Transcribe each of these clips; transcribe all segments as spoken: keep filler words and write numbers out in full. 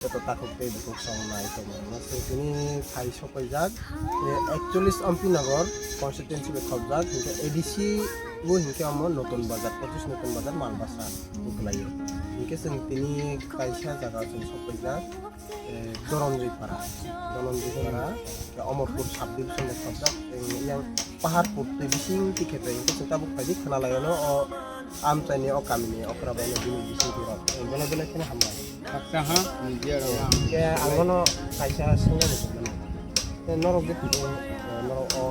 Joto takhuk tei bukhuk song nai tongmani. Tini phai sopaijak, eh, ekcholish Ampi Nagar constituency bai khobjak, hinkhe A D C bo hinkhe omo Notun Bazar, pochish Notun Bazar, Malbasa bo kwlaio. Hinkhe chwng tini kaisa jaga chwng sopaijak, eh, Dhananjay Para, Dhananjay Para, Amorpur subdivision bai khobjak, eh, yang Paharpur twi bising tikhe twi, hinkhe chwng tabuk phaidi khwnalaio no o amchaini o kamini okra bai no bini bising twi rok, eh, belai belai kheno hambai. Haksa ha, media rok. Ke ang bono kaisa swngnani tongmani. Te norok je tini, eh, norok o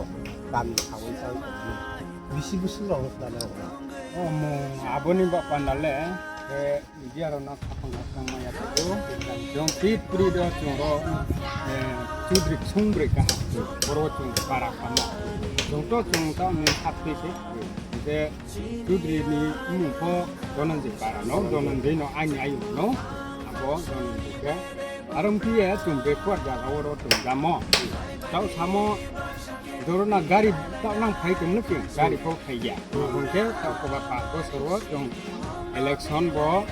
kami sawi sawi tongmani. Bisi bwswk rok wngkha na norok? O mung aboni ba panda le, eh, media rok no khapang khapang maya tongo. Jong pit puri do chwng ro, eh, chudri chwng bwrwi kaham. Boro chwng para kamo. Jong to chwng ta ni hapti se. Je Chudri ni bumung pho Dhananjay Para no, Dhananjay no ani ayung no, abo Dhananjay khe. Aro wngkhe ye chwng backward jaga oro tong jamo. Tao samo joro na gari tao nang phai tong nukhe, gari pho phai ya. Hwnkhe tao koba pa bosor o chwng election bo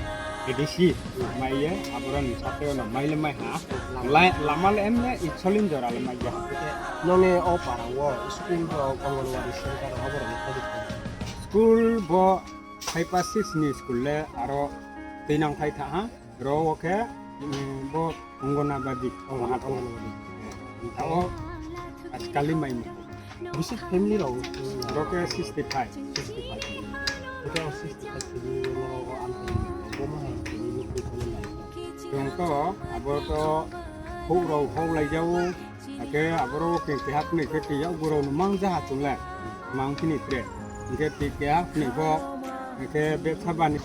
A D C mai ye, aboroni sateo no mai le mai ha. Lai-, lama le emne i solin jora le mai ya. Noni o para o school rok, Anganwadi center rok, oborok ni khaidi khaidi. School bo five pass six ni school le aro twi nang phai tha ha. Ro o khe, mm, bo Anganwadi. Anganwadi. Tao askali mai mo. Bisi family rok, mm, ro khe sixty five. Sixty five. Ito sixty five family rok ang bo ma hai family rok ko mai. Jong to abo to hok rok hok lai jao. Ake aboro ke keha khnwi khe twi yag borok no mang jaha chwng le mang phini tre. Hingke twi keha khnwi bo ke betha bani